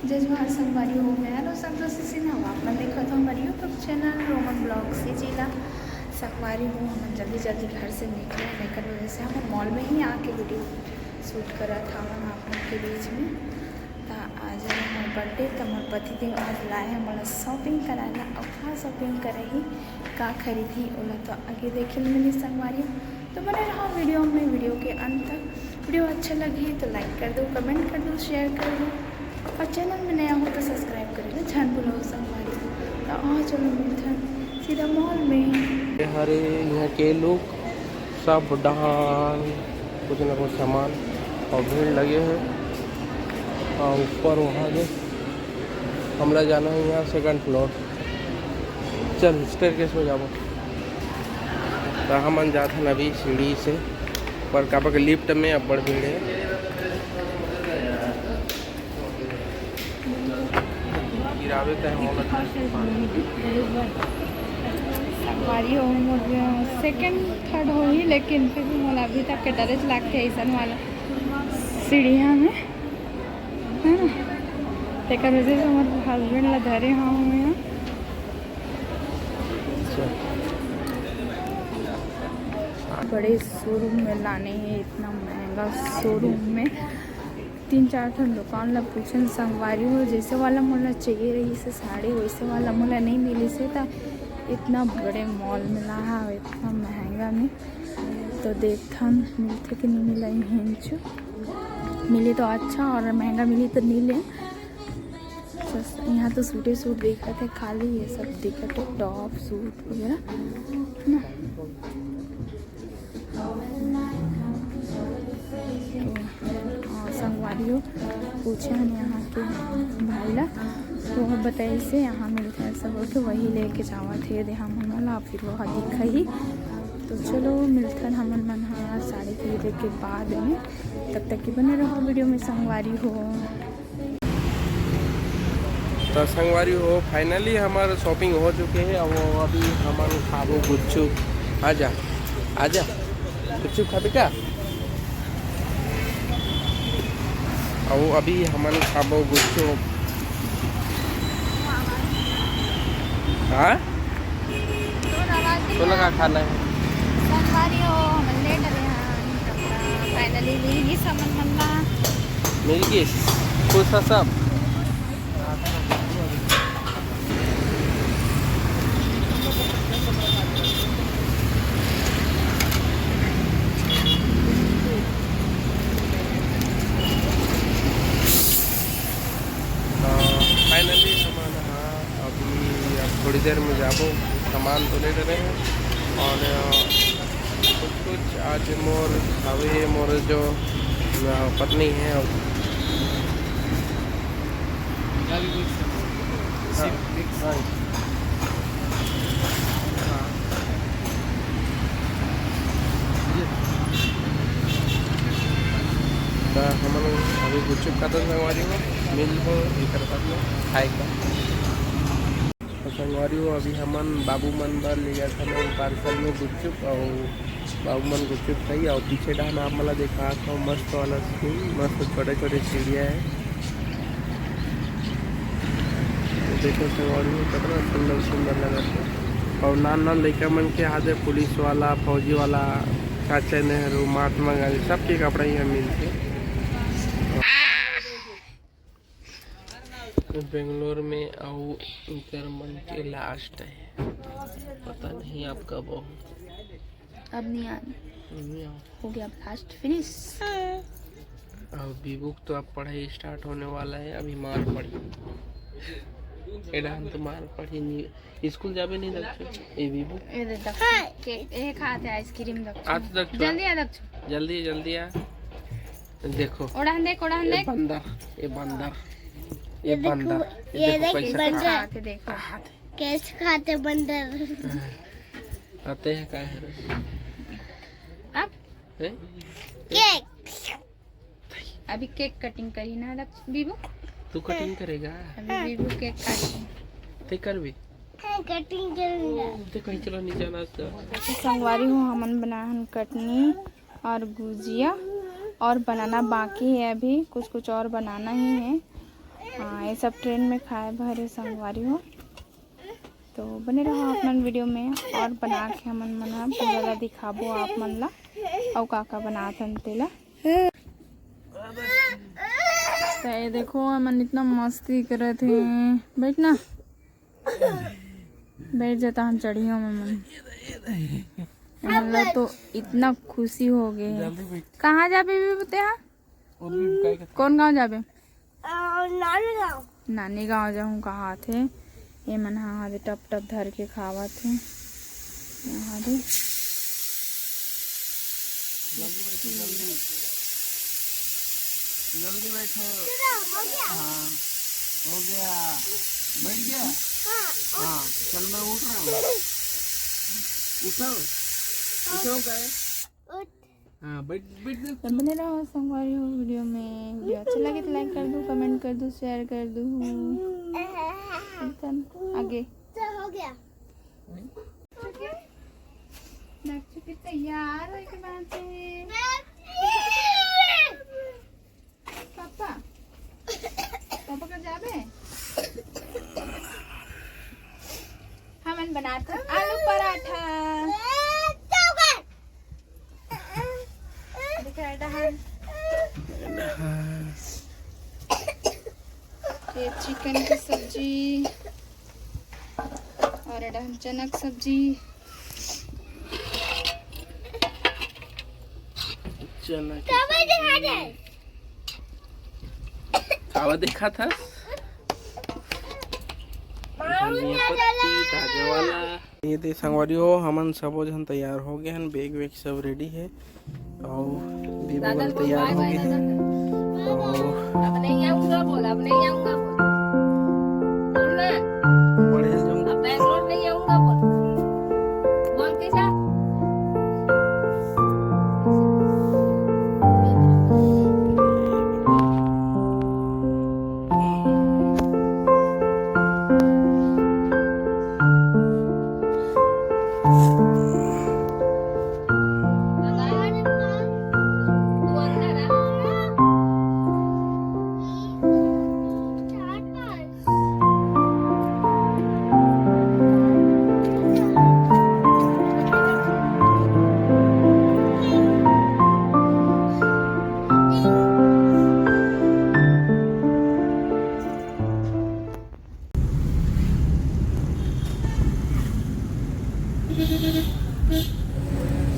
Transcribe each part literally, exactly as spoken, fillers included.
जय जोहार संगवारी हो, मैं हूँ संतोषी सिन्हा। आप मन देखत हो हमारे YouTube चैनल रोमन ब्लॉग से जिला। संगवारी हो, हम जल्दी जल्दी घर से निकले, एकर वजह से हम मॉल में ही आके वीडियो शूट करत हवन आप लोग के बीच में। त आज है हमार बर्थडे, त मोर पति देव आज लाए हैं मोला शॉपिंग कराए ला। अब का शॉपिंग करही, का खरीदही, ओला तो आगे देखे ल मिली संगवारी हो। तो बने रहो वीडियो में, वीडियो के अंत तक। वीडियो अच्छा लगी तो लाइक कर दो, कमेंट कर दो, शेयर कर दो और चैनल में नया हो तो सब्सक्राइब करे ला झन भूलो संगवारी। तो आओ चलो मिलथन सीधा मॉल में। ये हरे यहाँ के लोग सब डाहान कुछ ना कुछ सामान और भीड़ लगे हैं। और ऊपर वहाँ जो हमला जाना है यहाँ सेकंड फ्लोर। चल स्टेयरकेस में जाबो। त हमन जाथन अभी सीढ़ी से ऊपर, काबर के लिफ्ट में अब्बड़ भीड़ है। गिरावे त मोला संगवारी हो, मोर सेकंड थर्ड होही, लेकिन फिर भी मोला अभी तक के डरेच लागथे ऐसन वाला सीढ़िया में, है ना? तेकर वजह से मोर हस्बैंड ला धरे हूँ मैं। बड़े शोरूम में लाने हैं, इतना महंगा शोरूम में। तीन चार ठन दुकान ला पूछन संगवारी हो, जैसे वाला मोला चाहिए रहिस हे साड़ी, वैसे वाला मोला नहीं मिलिस हे, त इतना बड़े मॉल में लाहा, इतना महंगा में। तो देखथन मिलथे कि नहीं मिलही, मिले तो अच्छा और महंगा मिली तो नहीं ले। सस्ता, यहाँ तो सूटे सूट दिखत हे, खाली ये सब दिखत हे, टॉप सूट वगैरह, है ना? तो, अ, संगवारी हो, पूछे हन यहाँ के भाई ला, तो वो बताइस हे यहाँ मिलथे ऐसा बोल के, वही लेके जावत हे दे हमन ला, फिर वो दिखाही। तो चलो मिलथन हमन मन ह साड़ी खरीदे के बाद में, तब तक के बने रहो वीडियो में संगवारी हो। तो संगवारी हो, finally हमार shopping हो चुके हे। अब वो अभी हमन खाबो गुपचुप। आजा, आजा, गुपचुप खाबे का? अब अभी हमन खाबो गुपचुप। हाँ, तोला का खाना है? संगवारी हो, हमन लेट रहे हैं। Finally मिल गिस हमन मन ला। मिल गिस, खुश ह सब। तो finally हमन ह अभी अब थोड़ी देर में जाबो, सामान तो ले डरे हैं। और, अ, कुछ कुछ आज मोर हवे, मोर जो, अ, पत्नी है, हाँ, हाँ। हाँ। त हमन अभी गुपचुप खाथन संगवारी हो, मिलबो एकर बाद में खाए का। तो संगवारी हो, अभी हमन बाबू मन बर ले जाथन parcel में गुपचुप, अउ बाबू मन गुपचुप खाही। अउ पीछे डहान आप मन ला देखात हव मस्त वाला scene, मस्त छोटे-छोटे चिड़िया हे। तो देखो संगवारी हो, कितना सुंदर सुंदर लगत हे। अउ नान नान लइका मन के हाथ में पुलिस वाला, फौजी वाला, चाचा नेहरू, महात्मा गांधी, सबके कपड़ा इहाँ मिलथे। बेंगलोर में अउ इकर मन के last है, पता नहीं आप कब आओ। अब नहीं आना। नहीं आओ। हो गया blast finish। अब बीबू तो अब पढ़ाई start होने वाला है, अभी मार पड़ी। एडान तो मार पड़ी नहीं, स्कूल जाबे नहीं दक्षु। ए बीबू। ए दे दक्षु। के, ए खात है ice cream दक्षु। आ तो दक्षु, जल्दी आ दक्षु। जल्दी, जल्दी आ। देखो। ओढ़ान देख, ओढ़ान ये देख। बंदर, ये बंदर, ये ये देखो, बंदर, ये ये देखो देख कैसे बंदर। खा खाते देखो। कैसे खाते बंदर। आते हैं, का है रे? अब? हैं? केक। अभी केक कटिंग करी ना लक्ष-, बीबू। तू कटिंग करेगा? अभी बीबू केक काटी। ते करबी? हाँ, कटिंग करूँगा। ते कहीं चला नहीं जाना था। तो संगवारी हो, हमन बनाए हन कटनी और गुजिया और बनाना बाकी है अभी, कुछ कुछ और बनाना ही है। हाँ, ये सब ट्रेन में खाए भरे संगवारी हो। तो बने रहो आप मन वीडियो में, और बना के हमन मन ह पूजा ला दिखाबो आप मन ला, अउ का का बनात हन तेला। तो ये देखो, हमन इतना मस्ती करत हे। बैठ ना, बैठ जाता, हम चढ़ियो में मन। हमन ला तो इतना खुशी हो गए है। जल्दी बैठ। कहाँ जाबे भी तेहा? कौन गाँव जाबे? नानी गाँव। नानी गाँव जाहूँ कहात हे। ये मन हा दे टप टप धर के खावत हे। यहाँ दे। जल्दी बैठो, जल्दी। जल्दी बैठो। हाँ, हो गया। बैठ गया? हाँ। हाँ, चल मैं उठ रहा हूँ। उठाओ, उठाओ गाय। हाँ, बैठ, बैठ, बैठ। तो बने रहो संगवारी हो वीडियो में। वीडियो अच्छा लगे तो लाइक कर दो, कमेंट कर दो, शेयर कर दो। आगे। तो हो गया। नक्षु के तैयार होके बांचे। पापा, पापा का जाबे? हमन बनात हन आलू पराठा। दिखा डहन। ये चिकन की सब्जी और डहन चना की सब्जी। चना के काबर दिखा दे? काबर दिखा था? धनिया पत्ती, ताजा वाला। ये दे संगवारी हो, हमन सबो झन तैयार हो गए हन, बैग वैग सब रेडी है। अउ बेबी मन तैयार हो गए हैं। तो अब नहीं आऊंगा बोल, अब नहीं आऊंगा बोल। बोल ना। पढ़े जाऊं। अब बैंगलोर नहीं आऊंगा बोल। बोल के जा।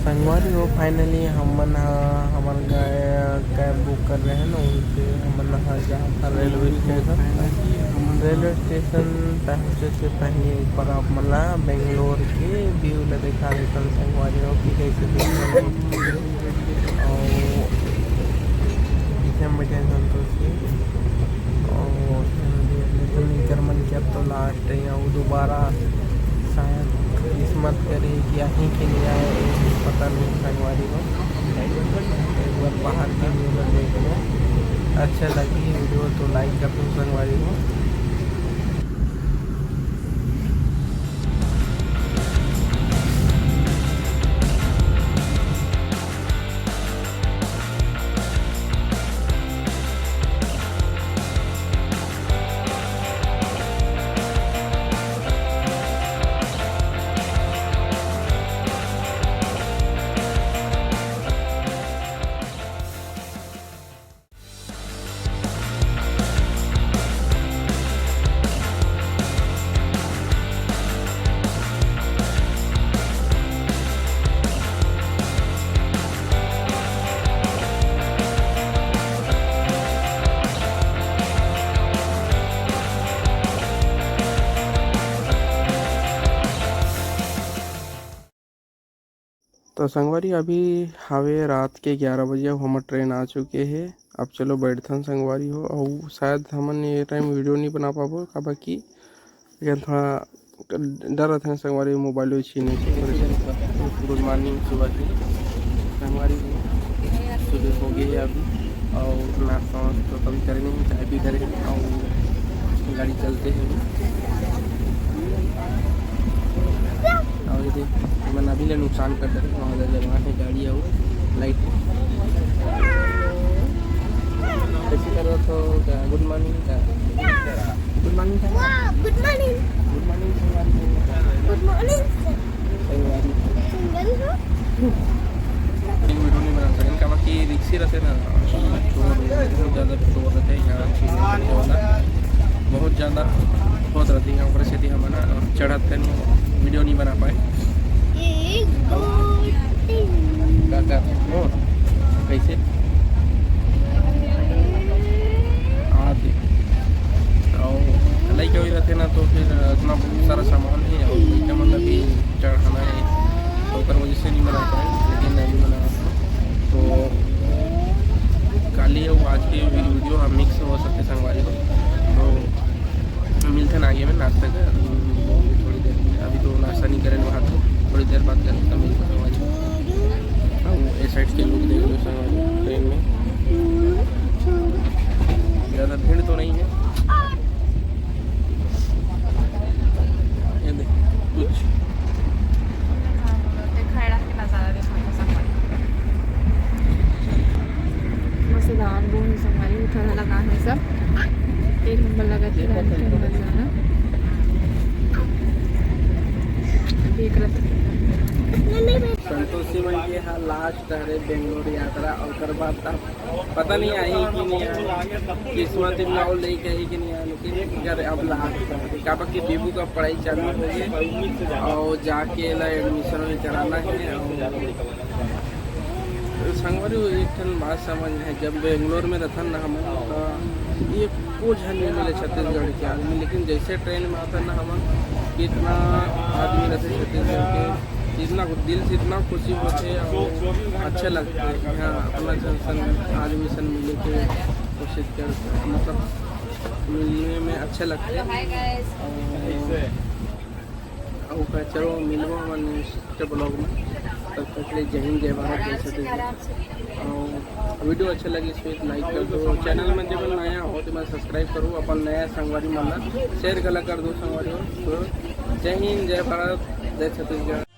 संगवारी हो, finally हमन ह, हमर गा-, cab book कर रहे हैं ना, उनसे हमन ह जात हन रेलवे स्टेशन। रेलवे स्टेशन पहुँचे से पहले एक बार आप मन ला बेंगलोर के view ला दिखा देथन संगवारी हो कि कैसे दिखत हे। अउ पीछे में बैठे हैं संतोष जी। अउ जर्मन के अब तो last है, अउ दोबारा शायद किस्मत करे कि आही कि नहीं आए, ये पता नहीं संगवारी हो। एक बार बाहर के view ला देख लो, अच्छा लगी video तो like कर दो संगवारी हो। तो संगवारी, अभी हवे रात के ग्यारह बजे, अब हमर ट्रेन आ चुके हे। अब चलो बैठथन संगवारी हो, अउ शायद हमन ये time video नहीं बना पाबो, काबर कि लेकिन थोड़ा डर रहते हैं संगवारी, मोबाइल भी छीने के। Good morning, सुबह की संगवारी हो, सुबह हो गई है अभी, और नाश्ता वास्ता तो कभी करे नहीं, चाय भी करे और गाड़ी चलते हैं अभी। और ये देख, मन अभी ले नुकसान कर देते हैं, वहाँ जगह है गाड़ी और लाइट। कैसे करो तो गुड मॉर्निंग। गुड मॉर्निंग। गुड मॉर्निंग। गुड मॉर्निंग। गुड मॉर्निंग। वीडियो नहीं बना सकते, काबर कि रिक्शे रहते ना, शोर, बहुत ज़्यादा शोर रहते हैं यहाँ, बहुत ज़्यादा होत रहते हैं, ओकरे सेती हम ना चढ़त तनी वीडियो नहीं बना पाए। का, का? ओ, कैसे? आते। और लइका भी रहते ना, तो फिर इतना बहुत सारा सामान है और लइका मन ला भी चढ़ाना है, तो ओकर वजह से नहीं बना पाए, लेकिन नहीं बना। तो काली और आज के वीडियो हम मिक्स हो सकते संगवारी हो। तो मिलते हैं आगे में नाश्ता का, थोड़ी देर में। अभी तो नाश्ता नहीं करें वहाँ, तो थोड़ी देर बाद करें, तो मिलते हैं संगवारी। हाँ, वो ए साइड के लोग देख लो संगवारी ट्रेन में। ज़्यादा भीड़ तो नहीं है। ये देख, कुछ मस्त धान बोन संगवारी उठा लगा है सब। एक नंबर लगा के धान के अंदर जाना। देख रहा था। संतोषी मन के हा लास्ट हरे बेंगलोर यात्रा, ओकर बाद अब पता नहीं आही कि नहीं आही, किस्मत में और लेके आही कि नहीं आही, लेकिन अगर अब लास्ट हरे, काबर कि बेबू का पढ़ाई चालू हो गई और जाके ला एडमिशन में कराना है। और संगवारी हो, एक ठन बात समझ है, जब बेंगलोर में रहथन ना हमन, तो ये कुछ झन नहीं मिले छत्तीसगढ़ के आदमी, लेकिन जैसे ट्रेन में आता ना हमन, कितना आदमी रहते छत्तीसगढ़ के, इतना दिल से इतना खुशी होते और अच्छा लगता है कि हाँ, अपना जन सन आदमी सन मिले के कोशिश करते हैं, मतलब मिलने में अच्छा लगता है। और, और का चलो मिलबो हमन नेक्स्ट ब्लॉग में, तब तक के लिए जय हिंद, जय भारत, जय छत्तीसगढ़। और वीडियो अच्छा लगी तो लाइक कर दो, चैनल में जब नया हो तो मैं सब्सक्राइब करो, अपन नया संगवारी मन ला शेयर गला कर दो संगवारी हो। तो जय हिंद, जय भारत, जय छत्तीसगढ़।